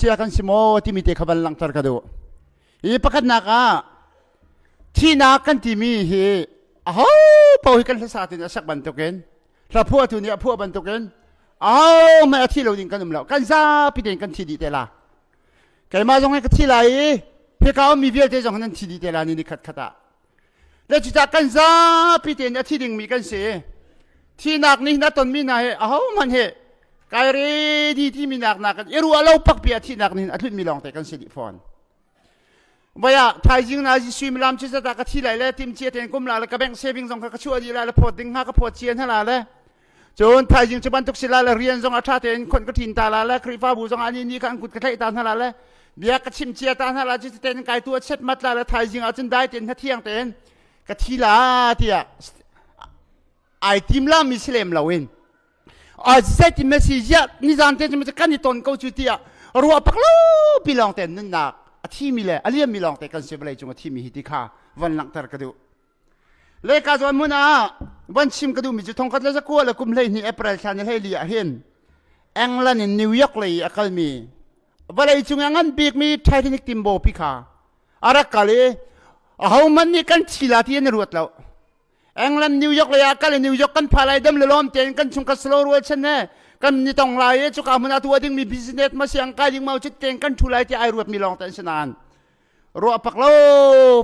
cia kan si maw timi te kha van langhter ka duh. Hi pakhatnak ah thihnak kan timi hi aho paoh hi kan hlasa tin a sak bantukin hla phuahtu nih a phuah bantukin aho hmanh a thi lo ding kan um lo kan zapi tein kan thi dih te la keimah zong hi ka thi lai i hika ummi vialte zong nan thi dih te la ni ni khat khat ah le cucah kan zapi tein a thi dingmi kan si thinak nih na tonmi hna hi aho hmanh hi kai ready timi nak nak i ruah lo pak pi a thihnak nih a tlunmi lawng te kan si dih fawn Vaya thaizing na ji suimilam chi zata ka thi lai le tim chia ten kum la le ka bank saving zong kha ka chuah dih la le phawt ding ha ka phawt chia hna la le cun thaizing cu bantuk si la le rian zong a tha tein khon ka thin ta la le Khrihfabu zong ani ni kha an kut ka thlaih ta hna la le bia ka chim chia ta hna la cu ten kai tu a chet mat la le thaizing ah cun dai ten hna thiang tein ka thi la tiah ai tim la mi si lem lo in zeitin na si ziah nizan te cu kan i ton ko cu tiah ruah pak lo pi lawng te nunnak a thimi le a liammi lawng te kan si vawlei cung a thimi hi ti kha van langhter ka duh le ka zawn mun ah van chim ka duhmi cu thongkhat le zakua le kum 12 April thla ni 14 ah hin England in New York lei a kalmi vawlei cung a ngan bikmi Titanic timbo pi kha a rak kal i ahohmanh nih kan thi la ti an i ruat lo England New York lei ah kal i New York kan pha lai dam le lawm tein kan chung ka slow rual chen he kan ni tong lai i cuka hmun ah tuah ding mi business ma siang kai ding mau chit tein kan thu lai ti ai ruat mi lawng te an si nain ruah pak lo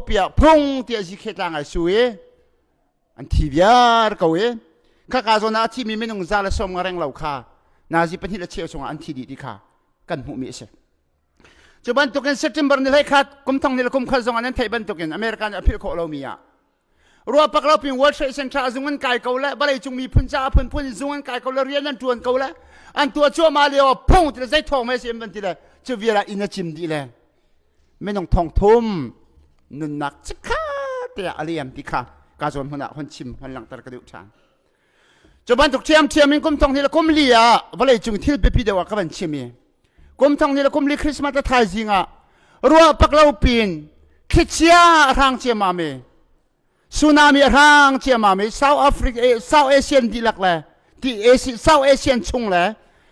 piah phung tiah zi khe tlang ai su i an thi viar ko i khaka zawn ah a thi mi minung za le som nga reng lo kha nazi pahnih le cheu chungah an thi dih ti kha kan hmuh mi a si cu bantukin September ni hlei khat kum thong ni le kum khat zong an theih bantukin America nih a philh khawh lomi ah Ruah pak lo pin World Trade Center ah zung an kai ko le vawlei cung miphun caah phunphun zung an kai ko le rian an ṭuan ko le an tuah cuahmah lio ah phung ti le zei thawng mei si an van ti le cu vial ah inn a cim dih le minung thong thum nunnak chikkhat te ah a liam ti kha ka zawn hmun ah hon chim hon langhter ka duh ṭhan. Cu bantuk ṭhiamṭhiam in kum thong hnih le kum li ah vawlei cung thil biapi deuh ah ka van chim i kum thong hnih le kum li Christmas a thaizing ah ruah pak lo pin thlichia a hrang ciammam i tsunami a hrang ciammam i South Africa eh, South Asian dihlak le ti South Asian chung le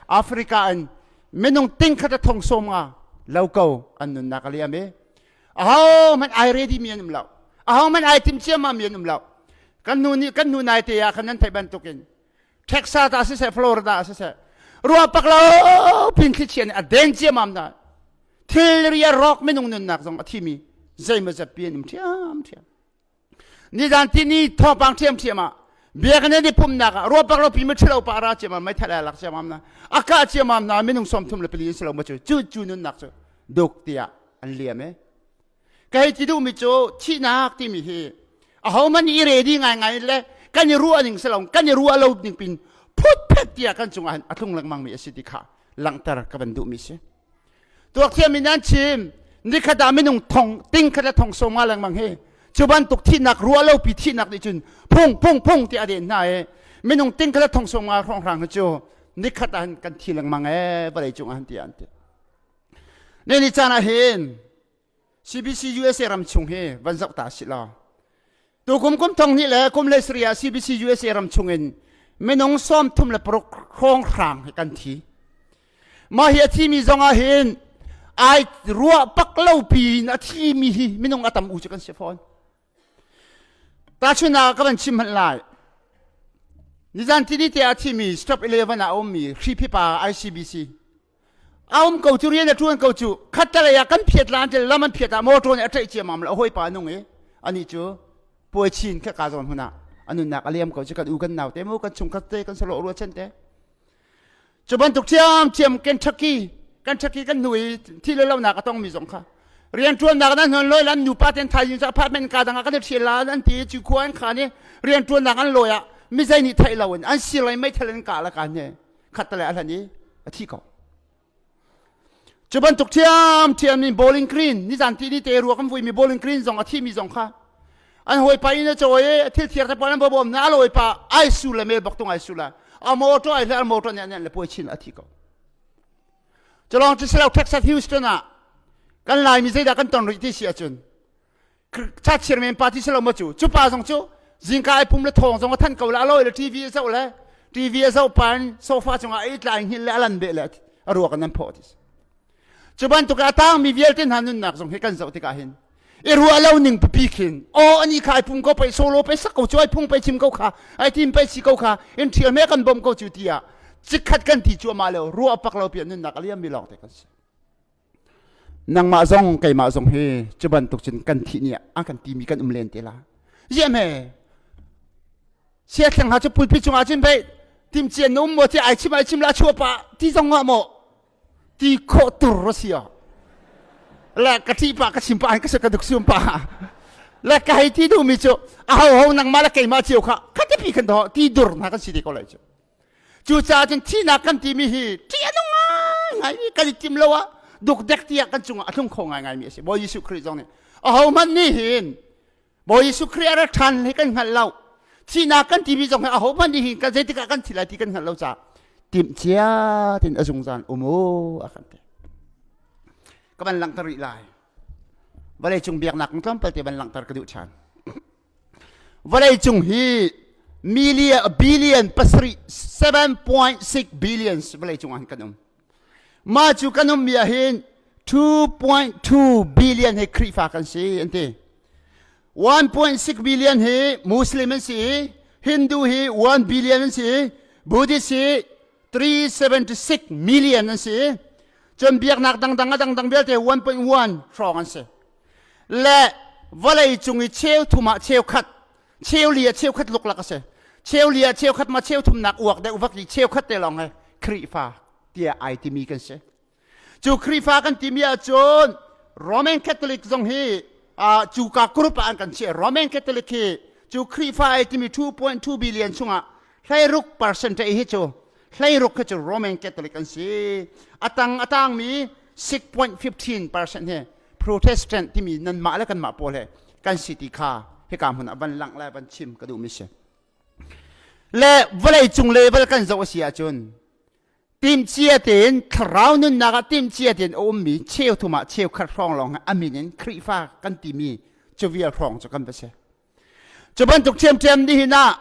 Africa in minung ting khat a thong som nga lo ko an nunnak a liam i aho hmanh ai ready mi an um lo aho hmanh ai tim ciammam mi an um lo kan nu nih kan nu nai te ah khan nan theih bantukin Texas ah siseh Florida ah siseh ruah pak lo pin thlichia nih a den ciammam hna thilri a rawk minung nunnak zong a thimi zeimawzat pi an um ṭhiamṭhiam nizan tini thawngpang ṭhiamṭhiam ah biakinn i pumnak ah ruah pak lo pi ma ṭhilo pa ra ciammam meithal a lak ciammam na a kah ciammam na minung 34 in si lo ma cu cu cu nunnak cu duk tiah an liam e Ka hei ti duhmi cu thihnak timi hi ahohmanh i ready ngaingai le kan i ruah ning si lo kan i ruah lo ning pin phutphet tiah kan cungah hin a tlung lengmang mi a si ti kha langhter ka van duhmi si. Tuak thiam in an chim nikhat ah minung thong ting khat le thong som nga lengmang hi cu bantuk thihnak ruah lo pi thihnak nih cun phung phung phung ti a den hna i minung ting khat le thong som nga hrawnghrang hi cu nikhat ah hin kan thi lengmang ee vawlei cungah hin ti an ti. Ne ni caan ah hin CBC USA ram chung hi van zoh ta si law tukum kum thong hnih le kum le sarih ah CBC USA ram chung in minung 36 hrawng hrang hi kan thi. Mah hi a thimi zong ah hin ai ruah pak lo pi in a thimi hi minung a tam u cu kan si fawn. Tahchun ah ka van chim hmanh lai. Nizan tini te a thimi Stop 11 ah a ummi Hriphipa ICBC a um ko cu rian a ṭuan ko cu khattelei ah kan phiat la an ti lam an phiat ah motor nih a ṭaih ciammam le a hawipa nung i anih cu puai chin kha ka zawn hmun ah a nunnak a liam ko cu kan u kan nau te mu kan chungkhat te kan salo rua chen te cu bantuk ṭhiamṭhiam Kentucky Kentucky kan hnu i thi le lonak a tongmi zong kha rian ṭuannak nan hnon loi lan nupa ten thaizing cu apartment ka dang ah kan i ṭhial la an ti cu khua an khan i rian ṭuannak an lawi ah mizei nih theih lo in an sir lei meithal in kah la ka ne khat le a hlan i a thi ko cu bantuk ṭhiamṭhiam in bowling green nizan ti ni te rua kan vui mi bowling green zong a thi mi zong kha an hawipa in a cawi i thil thiar te pawl an bawm na a lawipa ai su le mel bak tung ai su la a motor ai hle a motor nih an le puai chin a thi ko culong cu silo Texas Houston ah kan laimi zeidah kan ton rih ti si ahcun cha chairman party si lo ma cu cu pa zong cu zingka ai pum le thawng zong a than ko le a lawi le TV a zoh le TV a zoh pan sofa cungah ai tlai hngil le a lan beh le a ruak an nan phawh ti. Cu bantuk a tangmi vialte hna nunnak zong hi kan zoh tikah hin i ruah lo ning pipi khin aw ani kha ai pum ko pei solo pei sak ko cu ai phung pei chim ko kha ai tim pei si ko kha in thial me kan bom ko cu tiah cikhat kan ti cu ama lo ruah pak lo pian nunnak a liam mi lawng te kan si. Nangmah zong keimah zong hi cu bantuk cun kan thih ni ah a kan timi kan um len te la. Ziah hme siathleng ha cu pulpit cungah cun pei timcian na um maw ti ai chim ai chim la chua pa ti zong ah maw ti khawh tur a si ah le ka ṭih pa ka chim pa ka ka duk sum pa le ka hei ti duhmi cu a ho ho nangmah le keimah cio kha khatipi khan to ti dur hna kan si te ko lai cu. Cucaah cun thihnak kan timi hi ṭih a nung ngaingai mi kan i tim lo ah dukdek tiah kan cungah a tlung kho ngaingai mi a si. Bawi Jesuh Khrih zong nih ahohmanh nih hin Bawi Jesuh Khrih a ra ṭhan hi kan hngalh lo. Thihnak kan timi zong hi ahohmanh nih hin kan zeitik ah kan thi lai ti kan hngalh lo caah timh cia tin a zungzal um u a kan ti. Ka van langhter rih lai. Vawlei cung biaknak tlawmpal te van langhter ka duh ṭhan. Vawleicung hi million, billion pasarih 7.6 billions vawleicung ah kan um. Mah cu kan ummi ah hin 2.2 billion hi Khrihfa kan si an ti. 1.6 billion hi Muslim an si, Hindu hi 1 billion an si, Buddhist hi 376 million an si. Cun biaknak dangdang a dangdang vialte 1.1 hrawng an si. Le vawlei cung i cheu thum ah cheu khat, cheu li ah cheu khat luklak a si. Cheu li ah cheu khat ma cheu thumnak uak deuh vak i cheu khat te lawng he Khrihfa tiah ai timi kan si. Cu Khrihfa kan timi ahcun Roman Catholic zong hi uh, cuka group ah an kan chiah. Roman Catholic hi cu Khrihfa ai timi 2.2 billion chungah 16 percent hi cu 16 hi cu Roman Catholic an si. Atang atangmi 6.15 percent hi Protestant timi nanmah le kanmah pawl he kan si ti kha hika hmun ah van langh le van chim ka duhmi si. Le vawlei cung level kan zoh a si ahcun timcia tein thlarau nunnak ah timcia tein a ummi cheu thum ah cheu khat hrawng lawng a min in Khrihfa kan timi cu vial hrawng cu kan va si. Cu bantuk ṭhiamṭhiam nihin ah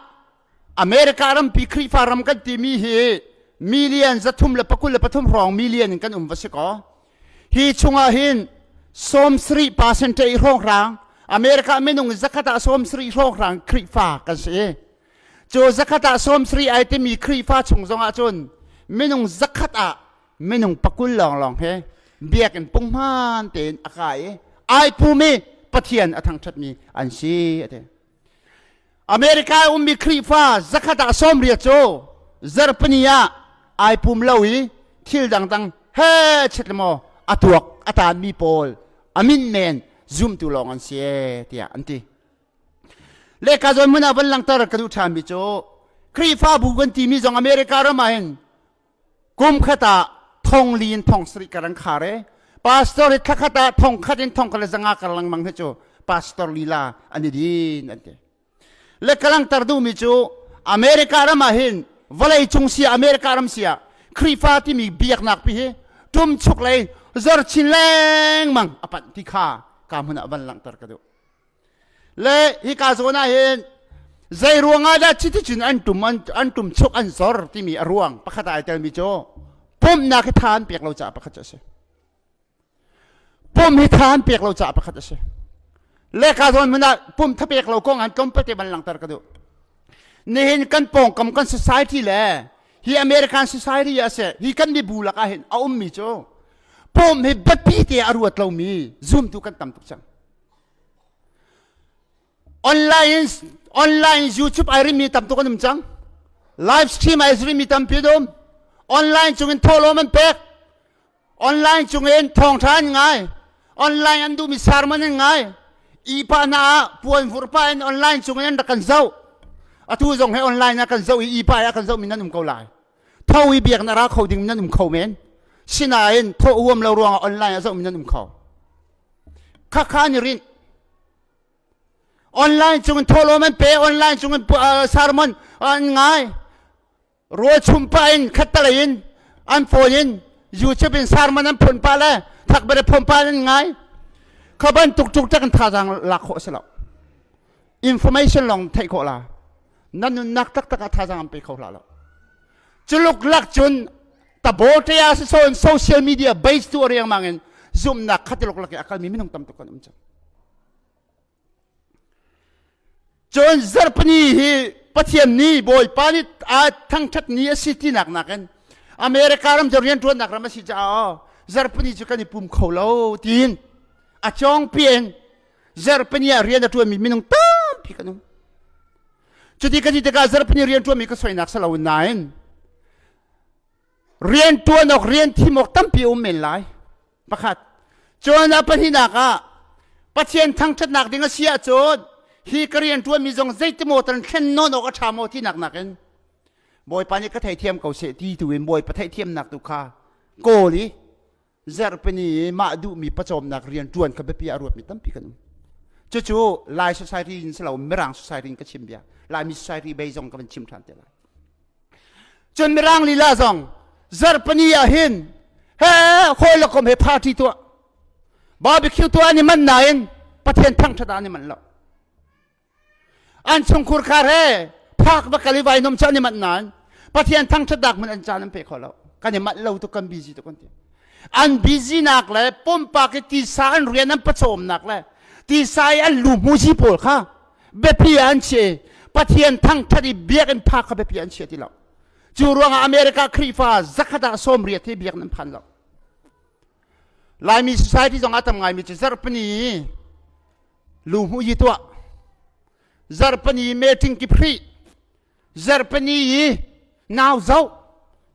America rampi Khrihfa ram kan timi hi million 323 hrawng million in kan um va si kaw hi chungah hin 70 percentage hrawnghrang America minung zakhat ah 70 hrawnghrang Khrihfa kan si. Cu zakhat ah 70 ai timi Khrihfa chung zongah cun minung zakhat ah minung pakul lawnglawng he biakinn punghman tein a kai i ai pumi Pathian a thangṭhatmi an si a ti. America i ummi Khrihfa zakhat ah 80 cu zarhpini ah ai pum lo i thil dangdang he chet maw a tuak a taanmi pawl a min men zumtu lawng an si tiah an ti. Lehka zawn hmun ah van langhter ka duh ṭhanmi cu Khrihfabu kan timi zong America ram ah hin kum khat ah thong li in thong sarih ka rang khar e pastor hi thla khat ah thong khat in thong khat le zanga kar lengmang hi cu pastor lila an i din an ti le ka langhter duhmi cu America ram ah hin vawlei cung sia America ram sia Khrihfa timi biaknak pi hi tum chuk lei zor chin lengmang a panh ti kha ka hmun ah van langhter ka duh. Le hika zawn ah hin zei ruangah dah cuticun an tum an tum chuk an zor timi a ruang pakhat ah ai telmi cu pumhnak hi tha an pek lo caah pakhat cu a si. Pum hi tha an pek lo caah pakhat a si. Le ka zawn hmun ah pum tha pek lo kong an tlawmpal te ban langhter ka duh. Nihin kan pawngkam kan society le hi American society ah seh hi kan mibu lakah hin a ummi cu pum hi biapi te a ruat lomi zumtu kan tam tuk cang. Online online YouTube ai rimi tam tuk an um cang. Live stream ai rimi tampi an um. Online chungin thawhlawm an pek. Online chungin thawngṭha an ngai. Online an duhmi sermon an ngai. Ipa hna ah puan vur pa in online chungin an rak kan zoh. Atu zong he online ah kan zoh i ipa ah kan zoh mi nan um ko lai. Tho i biak na ra kho ding nan um kho men. Sinain thawh huam lo ruangah online ah zoh mi nan um kho. Khakha an i rinh. Online cungin thawhlawm an pe, online cungin sermon an ngai. Rawl chum pah in khattalei in an phone in YouTube in sermon an phun pah le thakbere phun pah an ngai. Kha bantuk tuk tak in thazaang lak khawh a si lo. Information lawng theih khawh la. Na nunnak taktak ah thazaang an pe kho hlah lo. Culuk lak cun. Tabote ah si so social media base tu riangmang in zumhnak khatilok lak i a kalmi minung tam tuk kan um cang. Cun zarhpini hi Pathian ni Bawipa nih aa thangṭhat ni a si tinak nakin America ram cu rianṭuannak ram a si caah zarhpini cu kan i pum kho lo tiin a cawngpi in zarhpini ah rian a ṭuanmi minung tampi kan um. Cuti ka ti tikah zarhpini rian ṭuanmi ka soinak si lo nain rian ṭuan awk rian thim awk tampi um men lai. Pakhat. Cun a pahnihnak ah Pathian thangṭhatnak ding a si ahcun hi ka rian ṭuanmi zong zeitimaw tan thlen nawn awk a ṭha maw tinak nakin Bawipa nih ka theithiam ko seh ti tu in Bawipa theihthiamnak tu kha kawl i zarhpini i mah duhmi pawcawmnak rian ṭuan kha biapi ah a ruatmi tampi kan um. Cucu Lai society in si lo Mirang society in ka chim bia. Laimi society bei zong ka van chim ṭhan te lai. Cun Mirang lila zong zarhpini ah hin he hawi le kom he party tuah barbecue tuah an i manh nain Pathian thangṭhat ah an i manh lo. An chungkhur khar he phak va kal i vai nom cu an i manh nain Pathian thangṭhatnak hmun an caan an pe kho lo. Kan i manh lo tuk kan busy tuk an ti. An busy nak le pumpak i tisa an rian an pawcawmnak le tisa i an lu hmuzi pawl kha biapi ah an chiah i Pathian thangṭhat i biakinn phak kha biapi ah an chia ti lo. Cu ruangah America Khrihfa zakhat ah 80 hi biakinn an phan lo. Laimi society zong ah tam ngaimi cu zarhpini lu hmu yi tuah zarhpini meeting ki phri zarhpini i nau zoh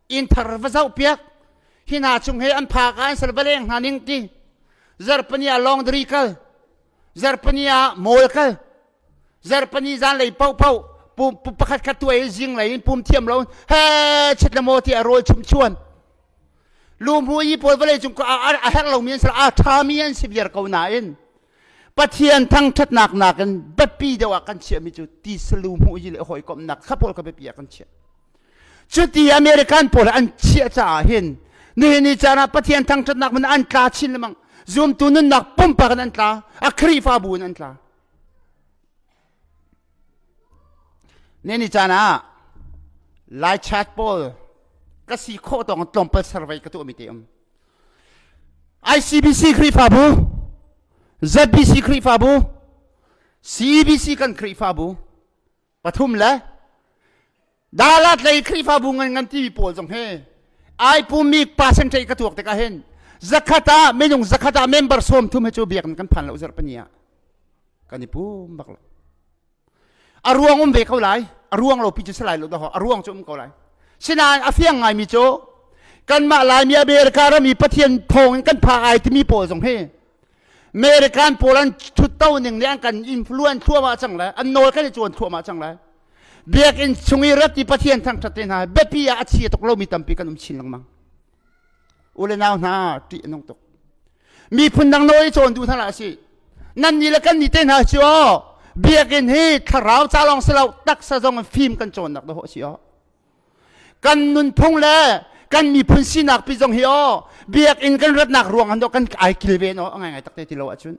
inn thar va zoh piak hi hna chung he an phak ah an sal va leng hna ning ti zarhpini ah laundry kal zarhpini ah mall kal zarhpini zanlei paohpaoh pum pakhat khat tuah i zinglei in pum thiam lo he chet le maw tiah rawl chum chuan lumhu i pawl vawlei cung a herh lomi an si a ṭhami an si viar ko nain Pathian thangṭhatnak nakin biapi deuh ah kan chiahmi cu tisalu hmuh yi le hawikomhnak kha pawl kha biapi ah kan chiah. Cuti American pawl an chiah caah hin nihin ni caan ah Pathian thangṭhatnak mun an tla chin lengmang. Zumtu nunnak pumpak in an tla, a Khrihfabu in an tla. Nihin ni caan ah Lai chat pawl ka si khawh tawng tlawmpal survey ka tuahmi te um. ICBC Khrihfabu, ZBC Khrihfabu, CBC kan Khrihfabu pathum le Dalat lei Khrihfabu ngan ngan timi pawl zong hi ai pummi percentage ka tuak tikah hin zakhat ah minung zakhat ah member 30 hi cu biakinn kan phan lo zarhpini ah kan i pum bak lo. A ruang um ve ko lai. A ruang lo pi cu si lai lo dah a ruang cu um ko lai. Sinain a fiang ngaimi cu kanmah Laimi America ram i Pathian thawng in kan phak ai timi pawl zong hi American pawl an thutto ning nih an kan influence thluahmah cang le an nawl kan i cawn thluahmah cang le biakinn chung i rat i Pathian thangṭhat te hna biapi ah a chia tuk lomi tampi kan um chin lengmang. U le nau hna ṭih a nung tuk. Miphun dang nawl i cawn duh hna hlah sih. Nan nih le kan nih te hna cu aw biakinn hi thlarau ca lawng si lo taksa zong in fim kan cawnnak dawh a si aw. Kan nunphung le kan miphun sinak pi zong hi aw biakinn kan ratnak ruang han kan ai kilven aw ngai ngai takte ti lo ahcun.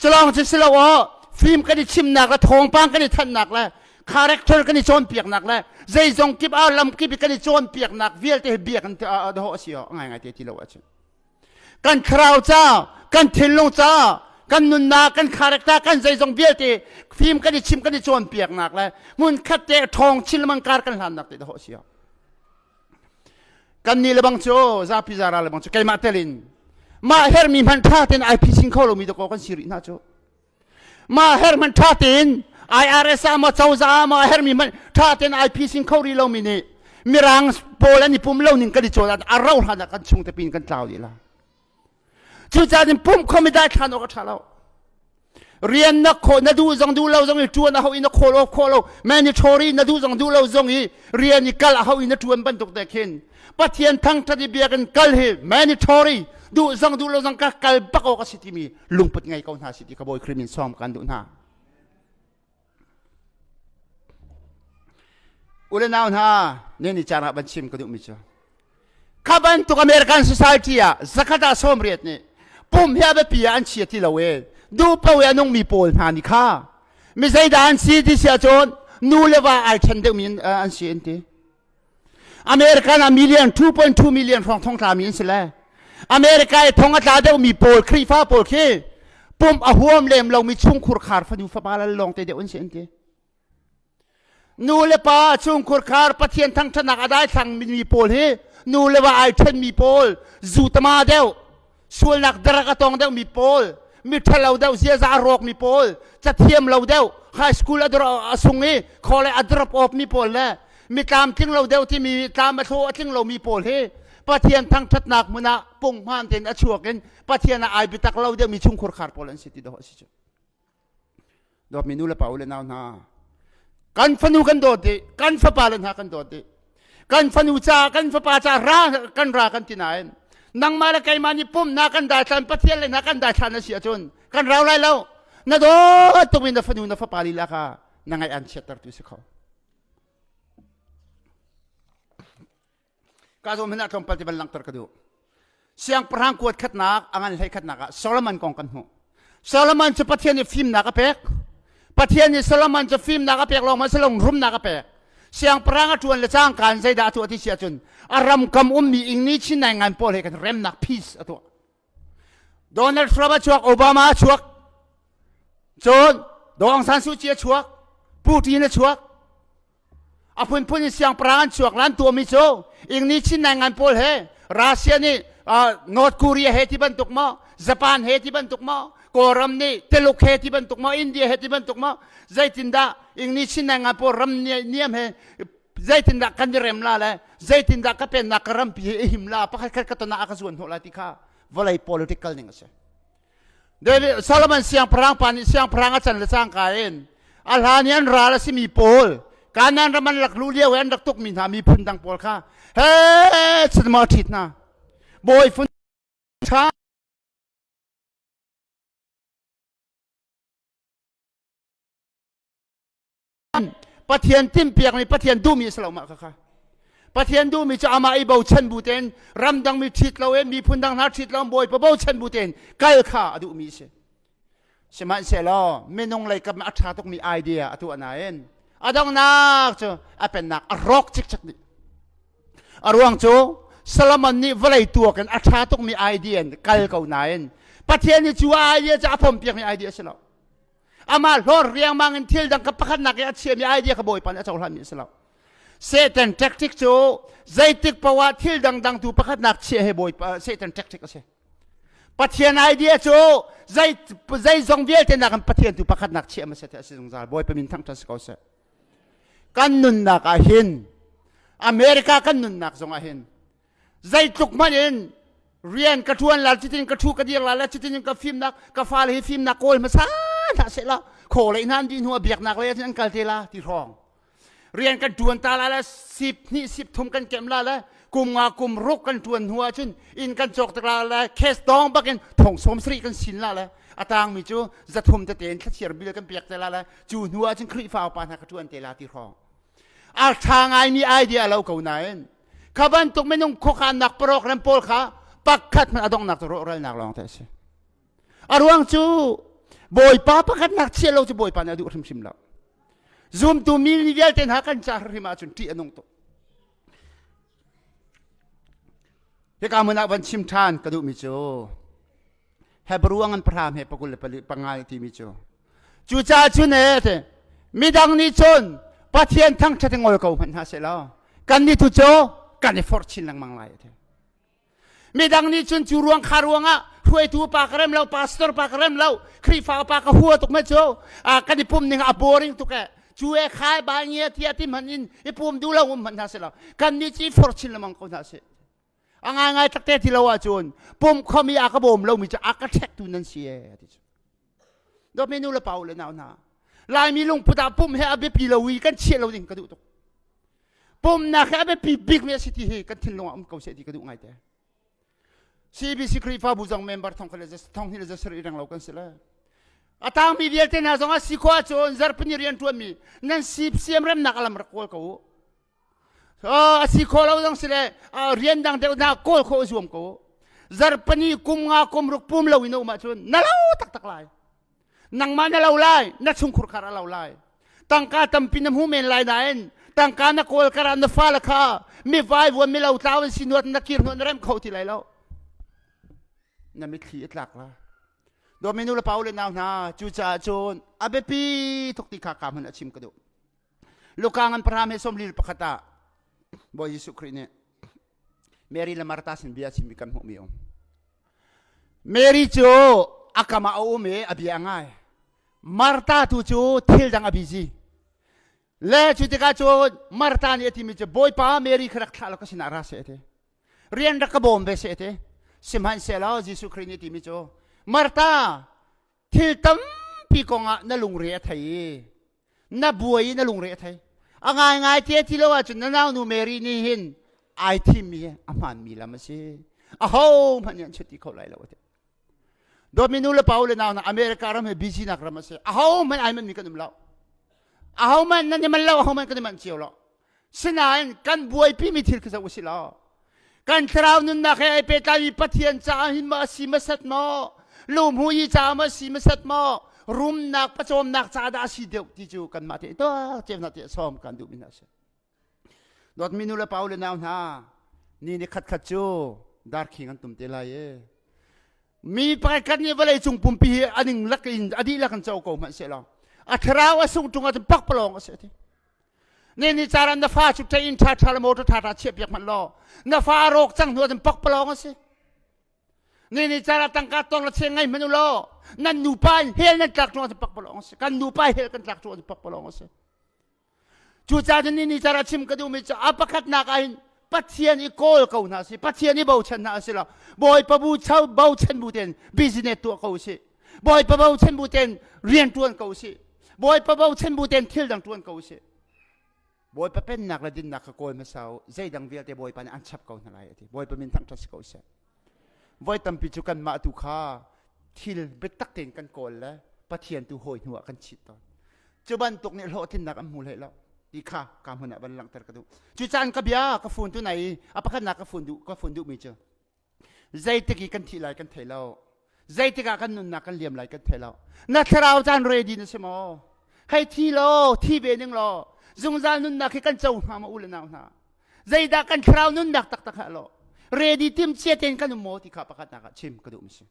Culawng cu si lo aw fim kan i chimnak le thawngpang kan i thanhnak le character kan i cawnpiaknak le zeizong kip ah lam kip i kan i cawnpiaknak vialte hi biakinn dawh a si aw ngai ngai te ti lo ahcun. Kan thlarau ca, kan thinlung ca, kan nunnak, kan character, kan zeizong vialte fim kan i chim kan i cawnpiaknak le hmun khat te ṭhawng chin lengmang kar kan hlannak te dawh a si aw. Kan nih le bang cu zapi zara le bang cu keimah tel in mah hermi hmanh ṭha tein ai phisin kho lomi dakaw kan si rih hna cu. Mah her hmanh ṭha tein IRS ah maw cozah ah maw a hermi hmanh ṭha tein ai phisin kho rih lomi nih mirang pawl an i pum lo ning kan i cawn a rau hlan ah kan chung te pin kan tlau dih la. Cucaah in pumh khomi daithlan awk a ṭha lo. Rian na khawh na duh zong duh lo zong i ṭuan a hau i na khawl awk khawh lo mandatory na duh zong duh lo zong i rian i kal a hau i na ṭuan bantuk te khin Pathian thangṭhat i biakinn kal hi mandatory duh zong duh lo zong ka kal bak awk a si timi lungput ngei ko hna si ti ka Bawi Khrih min sawm kan duh hna. U le nau hna ne ni caan ah van chim ka duhmi cu kha bantuk American society ah zakhat ah 80 nih pum hi a biapi ah an chia ti lo e duh paoh i a nungmi pawl hna nih kha mi zeidah an si ti si ahcun nu le va ai ṭhen deuhmi an si an ti. American ah million 2.2 million hrawng thong tlami an si le America i thong a tla deuhmi pawl Khrihfa pawl khi pumh a huam lem lomi chungkhur khar fanu fapa lal lawng te deuh an si an ti. Nu le pa chungkhur khar Pathian thangṭhatnak a daithlang mi pawl hi nu le va ai ṭhenmi pawl zu tama deuh sualnak darak a tong deuh mi pawl mi ṭhalo deuh ziaza a rawk mi pawl cathiam lo deuh high school a a sung i khawle a drop off mi pawl le mi tlamtling lo deuh timi tlam a thlaw a tling lo mi pawl hi Pathian thangṭhatnak hmun ah punghman tein a chuak in Pathian ah ai biatak lo deuh mi chungkhur khar pawl an si ti dawh a si cu. Dawtmi nu le pa u le nau hna, kan fanu kan dawt dih, kan fapa le hna kan dawt dih. Kan fanu ca, kan fapa ca ra kan ra kan ti nain nangmah le keimah nih pumhnak kan daithlan Pathian le hna kan daithlan a si ahcun kan rau lai lo. Na dawt tuk in na fanu na fapa lila kha na ngaih an chiattertu si kho. Ka zawn hmanh ah tlawmpal te van langhter ka duh. Siangpahrang kuat khatnak a ngan hlei khatnak ah Solomon kong kan hmuh. Solomon cu Pathian nih fimnak a pek. Pathian nih Solomon cu fimnak a pek lawng ma silong rumnak a pek. Siangpahrang a ṭuan le cangka in zeidah a tuah ti si ahcun a ram kam ummi ingni chin nai ngan pawl he kan remnak peace a tuah. Donald Trump a chuak, Obama a chuak, cun Daw Aung San Suu Kyi a chuak, Putin a chuak, a phunphun in siangpahrang an chuak lan tuahmi cu ingni chin nai ngan pawl he Russia nih North Korea he ti bantuk maw Japan he ti bantuk maw Kawlram nih Tuluk he ti bantuk maw India he ti bantuk maw zeitindah ingni chin nai ngan pawl ram niam he zeitindah kan i rem la le zeitindah ka pennak ka rampi hi i him la pakhat khat ka ton ah a ka zuan hnawh la ti kha vawlei political ning a si David Solomon siangpahrang pa nih siangpahrang a can le cangka in a hlan i an ral a simi pawl Kanaan ram an rak luh lio i an rak tukmi hna miphun dang pawl kha he cun maw a ṭhit hna bawi phun ṭha Pathian timhpiakmi Pathian duhmi a si lo mah kha Pathian duhmi cu amah i bochan bu tein ramdang mi ṭhit lo in miphun dang hna ṭhit lo Bawipa bochan bu tein kal kha a duhmi a si. Sihmanhsehlaw minung lei kam a ṭha tukmi idea a tuah nain a donghnak cu a pennak a rawk cikcek dih. A ruang cu Solomon nih vawlei tuak in a ṭha tukmi idea in kal ko nain Pathian nih cu a idea cu a pompiakmi idea a si lo. Amah hlawr riangmang in thil dang ka pakhatnak i a chiami idea kha Bawipa nih a cohlanmi a si lo. Satan tactic cu zeitik paoh ah thil dangdang tu pakhatnak chiah he Bawipa Satan tactic a si. Pathian idea cu zei zeizong vialte nakin Pathian tu pakhatnak chiah hmasa a si zungzal. Bawipa min thangṭhat si ko seh. Kan nunnak ah hin America kan nunnak zong ah hin zeitluk hmanh in rian ka ṭuan la cutin ka ṭhu ka dir la le cutin ka fimnak ka fale hi fimnak kawl hmasa hna seh la khaw lei hna an dih hnu ah biaknak lei ah an kal te la ti hrawng rian kan ṭuan ta la le sip hnih sip thum kan kem la le kum nga kum ruk kan ṭuan hnu ah cun inn kan cawk tik la le cash dong bakin thong sawm sarih kan sin la le a tangmi cu zathum tete in thlachiar bil kan pek te la le cu hnu ah cun Khrihfa upa hna ka ṭuan te la ti hrawng a ṭha ngaimi idea lo ko nain kha bantuk minung khuakhannak program pawl kha pakhat hmanh a donghnak cu rawhralnak lawng te a si a ruang cu bawipa pakhatnak chia lo cu bawipa nih a duh hrimhrim lo zumtu mi vialte hna kan ca hrim ahcun ṭih a nung tuk hika hmun ah van chim ṭhan ka duhmi cu Hebrew an pahra he pakul le pali panga timi cu cucaah cun e te midang nih cun Pathian thangṭhat i ngol ko hmanh hna seh law kan nih tu cu kan i forh chin lengmang lai te midang nih cun cu ruang kha ruangah hruaitu pa ka rem lo pastor pa ka rem lo Khrihfa pa ka hua tuk me cu kan i pum ning a boring tuk e cu e khai ba ngia tia ti hman in i pum du lo um hmanh hna seh law kan nih ci forh chin lengmang ko hna seh A ngaingai takte ti lo ahcun pumh khom i a ka bawm lomi cu a ka ṭhektu nan si ee ti cu. Dawtmi nu le pa u le nau hna, Laimi lungput ah pumh he a biapi lo i kan chiah lo ding ka duh tuk. Pumnak he a biapi bikmi a si ti hi kan thinlung ah um ko seh ti ka duh ngaite. CBC Khrihfabu zong member thong khat le thong hnih le zasarih reng lo kan si le. A tangmi vialte hna zong ah si khawh ahcun zarhpini rian ṭuanmi nan sip siamremnak a lam rak kawl ko u. A si khawh lo zong si le rian dang deuh na kawl khawh zuam ko zarpani kum nga kum ruk pum lo in um ahcun na lo taktak lai nangmah na lo lai na chungkhur khar a lo lai tangka tampi na hmu men lai nain. Tangka na kawl kar ah na fale kha mi vaivuan mi lotlau an si nuat na kir hnuah na rem kho ti lai lo. Na mitthli a tlak la. Dawmi nu le pa u le nau hna, cucaah cun a biapi tuk ti kha ka hmun a chim ka duh. Luka ngan pahra he sawm lil pakhat ah Bawi Jesuh Khrih nih Mary le Martha sin bia chimmi kan hmuhmi um. Mary cu a kam ah a um i a bia a ngai. Martha tu cu thil dang a busy. Le cu tikah cun Martha nih a timi cu Bawipa Mary kha rak thlah law ka sinah ra seh a ti. Rian rak ka bawm ve seh a ti. Sihmanhsehlaw Jesuh Khrih nih a timi cu Martha thil tampi kongah na lungre a thei i na buai i na lungre a thei. A ngaingai te ti lo ahcun na naunu Mary nih hin ai thimmi hi a hmaanmi lam a si. Aho hmanh nih an chut ti kho lai lo a ti. Dawtmi nu le pa u le nau hna America ram hi busy nak ram a si. Aho hmanh ai manmi kan um lo. Aho hmanh nan i man lo, aho hmanh kan i manh cio lo. Sinain kan buaipimi thil kha zoh usih law kan thlarau nunnak he ai pehtlaimi Pathian caah hin maw a si hmasat maw lumhu i caah maw a si hmasat maw rumnak pawcawmnak ca dah a si deuh ti cu kanmah te tuak cio te sawm kan duhmi hna a si. Dawtmi nu le pa u le nau hna ni ni khat khat cu darkhing an tum te lai e. Mi pakhat khat nih vawlei cung pumpi hi a ning lak in a dihlak in co ko hmanh seh law a thlarau a sung ṭung ahcun pakpalawng a si a ti. Ne ni caran na fa cu ṭe ṭha ṭha le motor ṭha ṭha chiah piak hmanh law na fa a rawk cang hnu ahcun pakpalawng a si. Ne ni cara tangka tong le cheng ngai hmanh u law nan nupa in hell nan tlak ṭung ahcun pakpalawng a si. Kan nupa hell kan tlak ṭung ahcun pakpalawng a si. Cucaah cun ni ni cara chim ka duhmi cu a pakhatnak ah hin Pathian i kawl ko hna si Pathian i bochan hna a si lo. Bawipa bu cho bochan bu tein business tuah ko si. Bawipa bochan bu tein rian ṭuan ko si. Bawipa bochan bu tein thil dang ṭuan ko si. Bawipa pennak le dinnak kha kawl hmasa u. Zeidang vialte Bawipa nih an chap ko hna lai a ti. Bawipa min thangṭhat si ko seh. Voi tampi cu kanmah tu kha thil biatak tein kan kawl le Pathian tu hawi hnu ah kan chit tawn. Cu bantuk nih hlawhtlinnak an hmu hlei lo ti kha ka hmun ah van langhter ka duh. Cu caan ka bia ka fun tu nai a pakhatnak ka fun duh ka fun duhmi cu zeitik i kan thih lai kan thei lo. Zeitik ah kan nunnak kan liam lai kan thei lo. Na thlarau caan ready na si maw? Hei thi law, thi ve ning law, zungzal nunnak hi kan co hnga maw u le nau hna? Zeidah kan thlarau nunnak taktak ha lo? Ready tim cia tein kan um maw ti kha pakhatnak ah chim ka duhmi si.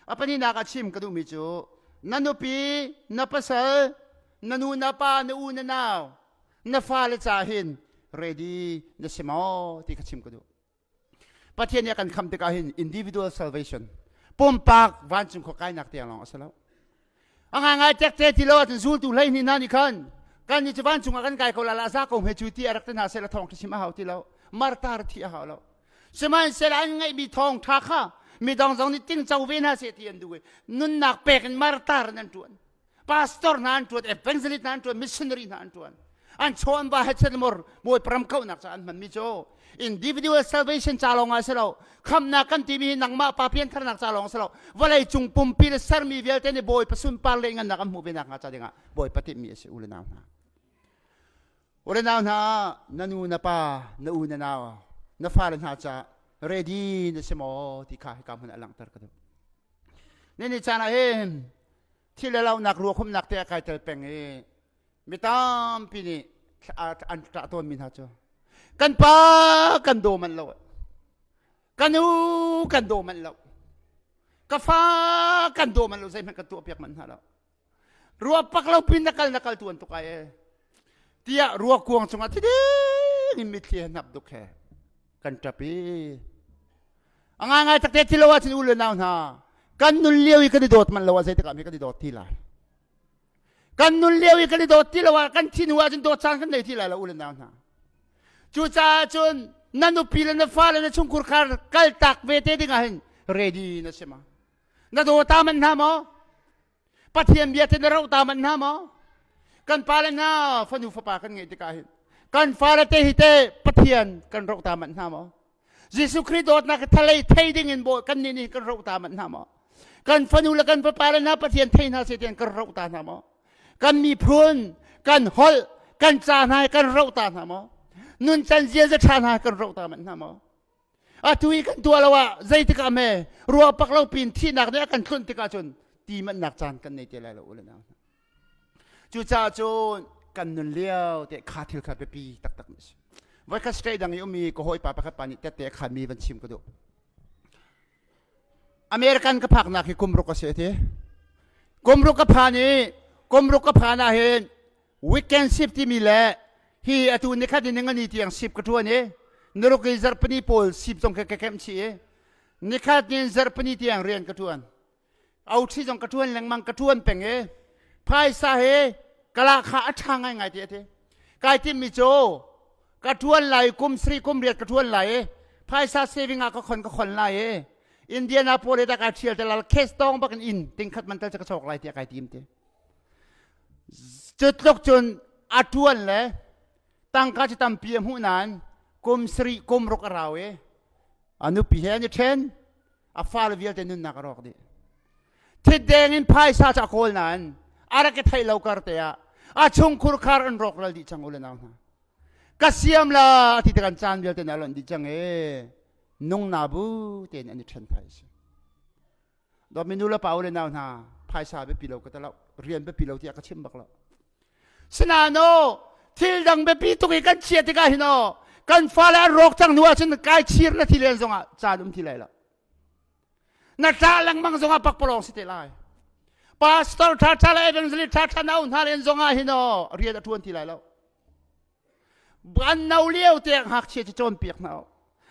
A pahnihnak ah chim ka duhmi cu na nupi, na pasal, na nu na pa, na u na nau, na fale ca hin ready na si maw ti kha chim ka duh. Pathian nih a kan khamh tikah hin individual salvation pumpak vancung khua kainak tiang lawng a si lo. A ngaingai tekte ti lo ahcun zultu 12 hna nih khan kan nih cu vancung ah kan kai ko la la za ko hme cu ti a rak ti hna seh la thawng chim a hau ti lo. Martar thi a hau lo. Sihmanhsehlaw an ngeihmi thawngṭha kha midang zong nih tingco ve hna seh ti an duh i nunnak pek in martar in an ṭuan. Pastor hna an ṭuan, evangelist hna an ṭuan, missionary hna an ṭuan. An chaw an va he mor Bawipa ram kauhnak ca an hmanmi cu individual salvation ca lawng ah si lo khamnak kan timi hi nangmah pa piantharnak ca lawng si lo vawlei cung pumpi le sermi vialte nih Bawipa sunpar le ngannak an hmuh ve nakhnga ca dingah Bawipa timhmi a si u le nau hna. U le nau hna na nu na pa na u na nau na fale hna ca ready na si maw ti kha hika hmun ah langhter ka duh. Ni ni caan ah hin thil le launak ruakhumnak te a kai tel peng i mi tampi nih an ṭah tawnmi hna cu kan pa kan daw manh lo kan u kan daw manh lo ka fa kan daw manh lo zeihmanh kan tuah piak manh hna lo Rua pak lo pin na kal na kal tuan tuk ai e. Tiah rua kuang cungah thiding in mitthli he hnap duk he kan ṭap i a ngaingai takte thi lo ahcun u le nau hna kan nun lio i kan i dawt man lo ah zeitik ah mi kan i dawt ti lai kan nun lio i kan i dawt ti lo ah kan thi hnu ahcun dawt caan kan nei ti lai lo u le nau hna cucaah cun na nupi le na fale na chungkhur khar kal tak ve te ding ah hin ready na si ma na daw ta man hna maw Pathian bia te na roh ta manh hna maw? Kan pale hna fanu fapa kan ngeih tikah hin kan fale te hi te Pathian kan roh ta manh hna maw? Jesuh Khrih dawtnak thalei thei ding in bawi kan nih nih kan roh ta manh hna maw? Kan fanu le kan fapa le hna Pathian thei hna seh tian kan roh ta hna maw? Kan miphun, kan holh, kan ca hna kan roh ta hna maw? Nuncan ziaza ṭha hna kan roh ta manh hna maw? Atu i kan tuah lo ah zeitik ah hme ruah pak lo pin thihnak nih a kan tlunh tikah cun ti manhnak caan kan nei te lai lo u le nau hna. Cucaah cun Kan nun lio te kha thil kha biapi taktak mi si. Voikhat state dang i ummi ka hawipa pakhat pa nih tette a khanmi van chim ka duh. American ka phaknak hi kum ruk a si ti. Kum ruk ka phan i kum ruk ka phan ah hin weekend shift timi le hi atu nikhat in ngani tiang shift ka ṭuan i nuruk i zarhpini pawl shift zong ka kemh chih i nikhat in zarhpini tiang rian ka ṭuan. Auṭhi zong ka ṭuan lengmang, ka ṭuan peng i phaisa he kala kha a ṭha ngaingai ti a ti. Kai timmi cu ka ṭuan lai, kum sri kum riat ka ṭuan lai i phaisa saving ah ka khon ka khon lai i Indianapolis ah kai ṭhial te lal cash tong bak in inn tingkhat man tal cu ka cawk lai tiah kai tim ti. Cu tluk cun a ṭuan le tangka cu tampi a hmuh nain kum sarih kum ruk a rau i a nupi he an i ṭhen. A fale vialte nunnak a rawk dih. Thit deng in phaisa cu a kawl nain a rak i theih lo kar te ah a chungkhur khar an rawk ral dih cang u le nau hna. Ka siam la ti te kan caan vialte na lonh dih cang e nung na bu tein an i ṭhen phai si. Dawtmi nu le pa u le nau hna, phaisa biapi lo ka ta lo, rian biapi lo tiah ka chim bak lo. Sinain thil dang biapi tuk i kan chia tikah hin aw kan fale an rawk cang hnu ahcun kai chir na thi len zongah caan um ti lai lo. Na ṭah lengmang zongah pakpalawng si te lai. Pastor ṭhaṭha le evangelist ṭhaṭha na hna len zongah hin aw rian a ṭuan ti lai lo. An no lio te ngakchia cu cawnpiak hna u.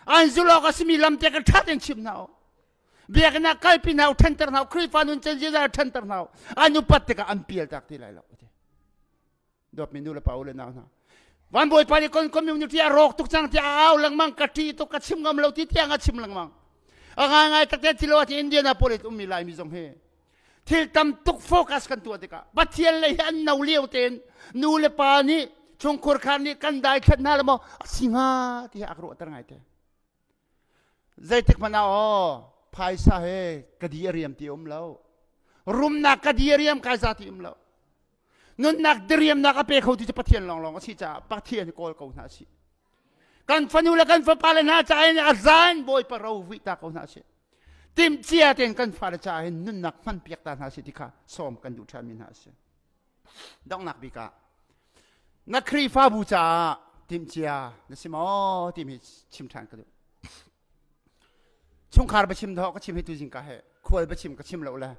An zulh awk a simi lam te ka ṭha tein chim hna u. Biakinn ah kalpi hna u, ṭhanter hna u, Khrihfa nun chan ziaza ṭhanter hna u. An upat tikah an pial tak ti lai lo. Dawtmi nu le pa u le nau hna. Van Bawipa nih kon community a rawk tuk cang tiah a au lengmang, ka ṭih tuk, ka chim ngam lo ti tiang a chim lengmang. A ngaingai takte thilo ah Indianapolis ummi Laimi zong hi thil tam tuk focus kan tuah tikah Pathian lei hi an no lio tein nu le pa nih chungkhur khar nih kan dai thlet hna le maw a si hnga ti hi a ka ruahter ngai te. Zeitik hmanh ah aw phaisa he ka di a riam ti um lo, rumnak ka di a riam kai za ti um lo, nunnak diriamnak a pe kho tu cu Pathian lawnglawng a si caah Pathian hi kawl ko hna si. Kan fanu le kan fapa le hna caah hin a zan Bawipa ro vui ta ko hna si. Timhcia tein kan fale caah hin nunnak hman piak ta hna si ti kha sawm kan duh ṭhanmi hna a si. Donghnak bik ah na Khrihfabu caah timhcia na si maw timi chim ṭhan ka duh. Chungkhar biachim dawh ka chim hi tuzing ka he khual biachim ka chim lo le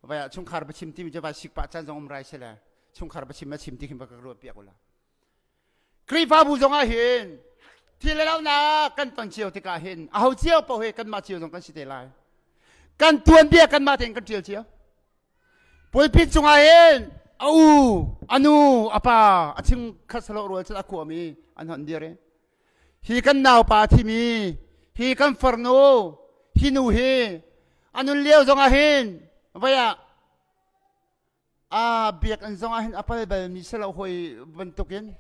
vai ah chungkhar biachim timi cu vai sik pah caan zong um rai si le chungkhar biachim a chim ti khin va ka ruah piak ula. Khrihfabu zong ah hin thil le lonak kan ton cio tikah hin aho cio paoh hi kanmah cio zong kan si te lai. Kan tuanbia kanmah tein kan ṭial cio. Pulpit cungah hin a u, a nu, a pa, a ching khat salo rual cun a khuami an hon dir i hi kan naupa a thimi, hi kan farnu, hi nu hi a nun lio zongah hin vai ah A biakinn zongah hin a pal balmi si lo hawi bantukin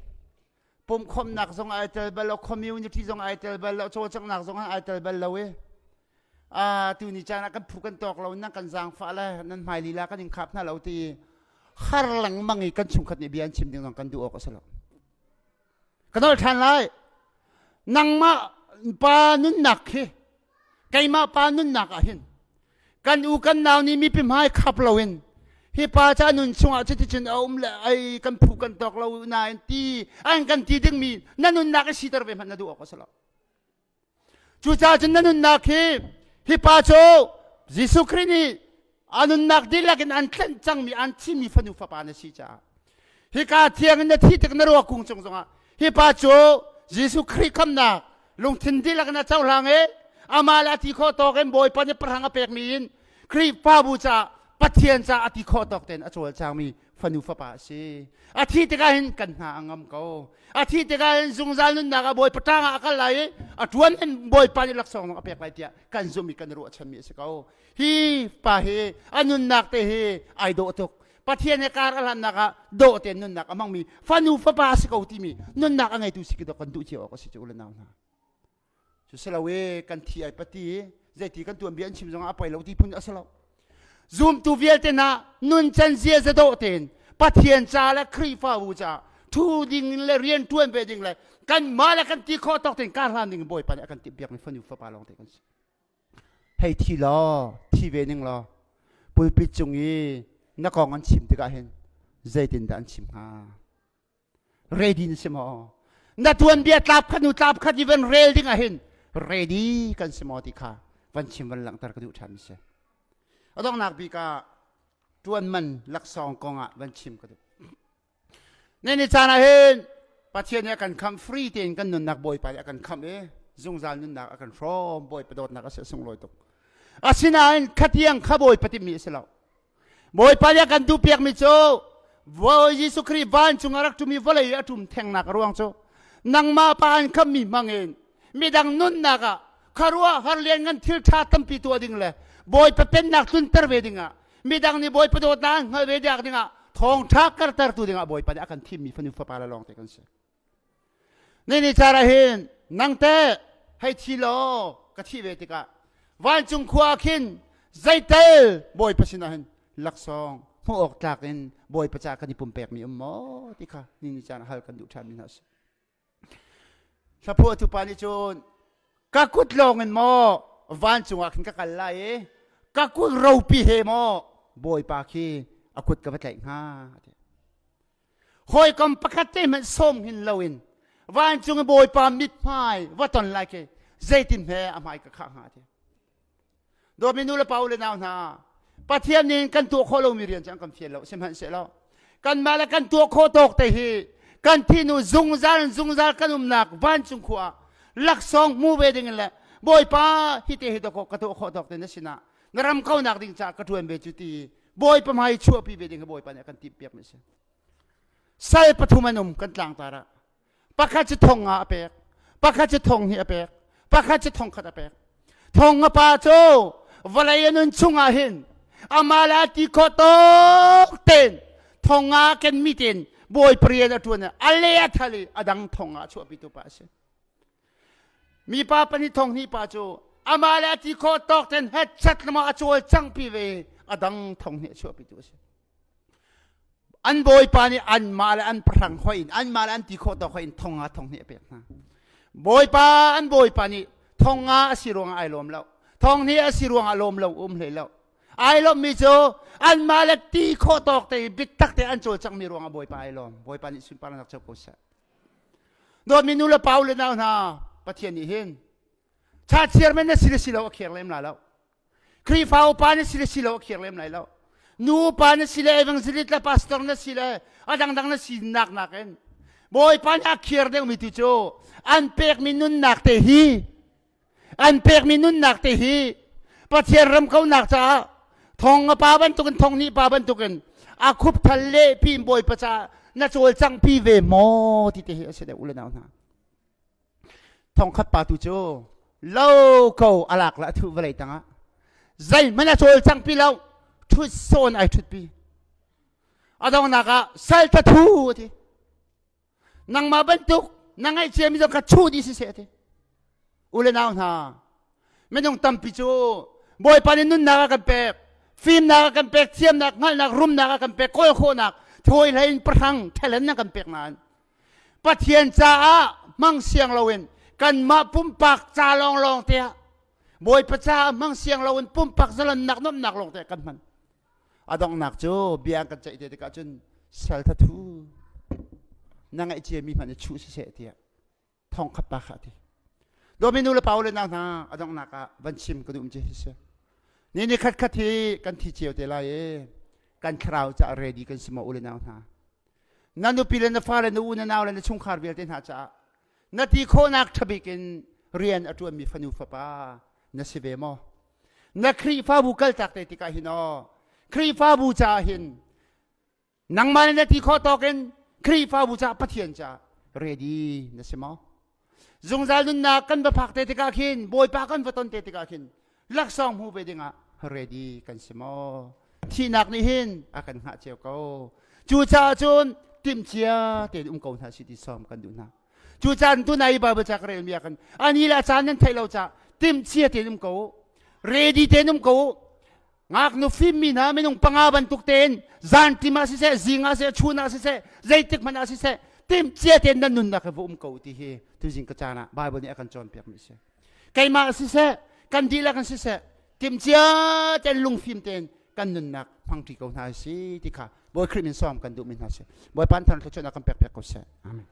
pumkhawmnak zong ai tel bal lo, community zong ai tel bal lo, cawlcanghnak zong ai tel bal lo i a tu ni caan ah kan phu kan tawk lo, nan kan zaangfah le nan hmai lila kan in khap hna lo ti har lengmang i kan chungkhat nih bia an chim ding zong kan duh awk a si lo. Ka nolh ṭhan lai. Nangmah pa nunnak khi keimah pa nunnak ah hin kan u kan nau nih mipi hmai khap loin hi pa ca nun chungah cuticun a um le ai kan phu kan tawk lo nain ti an kan ti dingmi na nunnak i siter ve hmanh na duh awk a si lo. Cucaah cun na nunnak hi hi pa cu Jesuh Khrih nih a nunnak dihlak in an tlenh cangmi an thimi fanu fapa na si caah hika thiang in na thi tik na ruak kung cung zongah hi pa cu Jesuh Khrih khamnak lungthin dihlak in a cohlang i amah le a ti khawh tawk in Bawipa nih pahrang a pekmi in Khrihfabu caah Pathian caah a ti khawh tawk tein a cawlcangmi fanu fapa a si. A thi tikah hin kan hna a ngam ko. A thi tikah hin zungzal nunnak ah Bawipa ṭang ah a kal lai i a ṭuan in Bawipa nih laksawng zong a pek lai tiah kan zumh i kan ruahchanmi a si ko. Hi pa hi a nunnak te hi ai dawh tuk. Pathian he kar a hlannak ah dawh tein nunnak a hmangmi fanu fapa a si ko timi nunnak a ngeitu si khi kan duh cio awk a si cu u le nau hna. Cu si lo i kan thi ai pati i zeiti kan tuanbia an chim zongah a poi lo ti phun a si lo. Zumtu vialte hna nuncan ziaza dawh tein Pathian ca le Khrihfabu ca thu ding le rian ṭuan ve ding le kanmah le kan ti khawh tawk tein kar hlan ding Bawipa nih a kan timhpiakmi fanu fapa lawng te kan si. Hei thi law, thi ve ning law, pulpit cung i na kong an chim tikah hin zeitindah an chim hnga? Ready na si maw? Na tuanbia tlap khat nu tlap khat i van rel ding ah hin ready kan si maw ti kha van chim van langhter ka duh ṭhan si. A donghnak bik ah ṭuan man laksawng kong ah van chim ka duh. Ne ni caan ah hin Pathian nih a kan khamh free tein kan nunnak Bawipa nih a kan khamh i zungzal nunnak a kan hrawm Bawipa dawtnak a si a sunglawi tuk. Asinain khatiang kha Bawipa timmi a si lo. Bawipa nih a kan duhpiakmi cu Bawi Jesuh Khrih vancung a rak ṭum i vawlei a ṭum thengnak a ruang cu nangmah pa an khammi hmangin midang nunnak ah khuaruah har lianngan thil ṭha tampi tuah ding le Bawipa pennak tlunter ve dingah midang nih Bawipa dawtnak an hngalh ve ding dingah thawngṭha kartertu dingah Bawipa nih a kan thimmi fanu fapa le lawngte kan si. Nini car ah hin nang teh hei thi law ka thih ve tikah vancung khua ah khin zeitel Bawipa sinah hin laksawng hmuh awk tlak in Bawipa ca kan i pumpekmi um maw ti kha nini caan hal kan duh ṭhanmi hna a si. Hlaphuahtu pa nih cun ka kut lawng in maw vancung ah khin ka kal lai i ka kut ropi he maw Bawipa khi a kut ka va tlaih hnga ti. Hawikom pakhat te hmanh sawm hin loin vancung i Bawipa mithmai va ton lai khi zeitin hme a hmai ka khah hnga ti. Dawtmi nu le pa u le nau hna, Pathian nih kan tuah khawh lomi rian cu an kan fial lo sihmanhsehlaw kanmah le kan tuah khawh tawk te hi kan thinu zungzal in zungzal kan umnak vancung khua ah laksawng hmu ve ding in le Bawipa hi te hi dawk ka tuah khawh tawk te na sinah na ram kaunak ding caah ka ṭuan ve cu ti Bawipa hmai chuahpi ve ding hi Bawipa nih a kan timhpiak mi a si. Sal pathum an um kan tlangtar ah. Pakhat cu thong nga a pek, pakhat cu thong hnih a pek, pakhat cu thong khat a pek. Thong nga pa cu vawlei a nun chung ah hin amah le a ti khawh tawk tein thong nga ken mi tein bawipa rian a ṭuan i a le a thal i a dang thong nga a chuahpitu pa a si. Mipa pahnih thong hnih pa cu amah le a ti khawh tawk ten hetchat lama a cawl cangpi ve a dang thong hnih a chuahpitu a si. An bawipa nih anmah le an pahrang hoi in anmah le an ti khawh tawk hoi in thong nga thong hnih a pek hna. Bawipa an bawipa nih thong nga a si ruangah ai lawm lo. Thong hnih a si ruangah lawm lo um hlei lo. Ai lawmmi cu anmah le ti khawh tawk te bitak te an cawlcangmi ruangah bawipa ai lawm. Bawipa nih sunparnak co ko seh. Dawtmi nu le pa u le nau hna Pathian nih hin chachiar men na si le si lo a kher lem lai lo. Khrihfa upa na si le si lo a kher lem lai lo. Nu upa na si le evangelist le pastor na si le a dangdang na si nak nakin Bawipa nih a khiar deuhmi tu cu an pekmi nunnak te hi an pekmi nunnak te hi Pathian ram kaunak caah thong a pa bantukin thong nih pa bantukin a khup thal le pi bawipa caah na cawlcang pi ve maw ti te hi a si deuh u le nau hna thong khat pa tu cu lo ko a lak la a thuh vawlei tangah zeihmanh a cawlcang pi lo thut sawn ai thut pi a dongnak ah sal thathu a ti Nangmah bantuk na ngaihciami zong kha chuh dih siseh ti. U le nau hna, minung tampi cu Bawipa nih nunnak a kan pek, fimnak a kan pek, thiamnak, hngalhnak, rumnak a kan pek, kawl khawhnak, thawi hlei in pahrang talent na kan pek nain Pathian caah hmang siang loin kanmah pumpak ca lawnglawng te ah Bawipa caah hmang siang loin pumpak zalonnak nuamhnak lawng te ah kan hman. A donghnak cu bia an kan ceih te tikah cun sal thathu na ngaih ciami hmanh i chuh siseh tiah thong khat pa kha a ti. Dawmi nu le pa le nau hna a donghnak ah van chim ka duh ci si. Ni ni khat khat hi kan thi cio te lai i kan thlarau caah ready kan si maw u le nau hna. Na nupi le na fa le na u na nau le na chungkhar vialte hna caah na ti khawhnak ṭhabik in rian a ṭuanmi fanu fapa na si ve maw? Na Khrihfabu kaltak te tikah hin aw Khrihfabu caah hin nangmah nih na ti khawh tawk in Khrihfabu caah Pathian caah ready na si maw? Zungzal nunnak kan va phak te tikah khin Bawipa kan va ton te tikah khin laksawng hmu ve dingah ready kan si maw? Thihnak nih hin a kan hngah cio ko. Cucaah cun timhcia tein um ko hna si ti sawm kan duh hna. Cu caan tunai Bible ca ka relmi ah khan ani le a caan nan theih lo ca timhcia tein um ko ready tein um ko ngaknu fimmi hna minung panga bantuk tein zan tim ah siseh zing ah siseh chun ah siseh zeitik hmanh ah siseh timhcia tein nan nunnak hi va um ko ti hi tuzing ka caan ah Bible nih a kan cawnpiak mi a si keimah siseh kan dihlak in siseh timhcia tein lungfim tein. kan nunnak hmangṭi ko hna si ti kha Bawi Khrih min sawm kan duhmi hna si. Bawipa an thar thluachuahnak kan pek piak ko seh. Amen.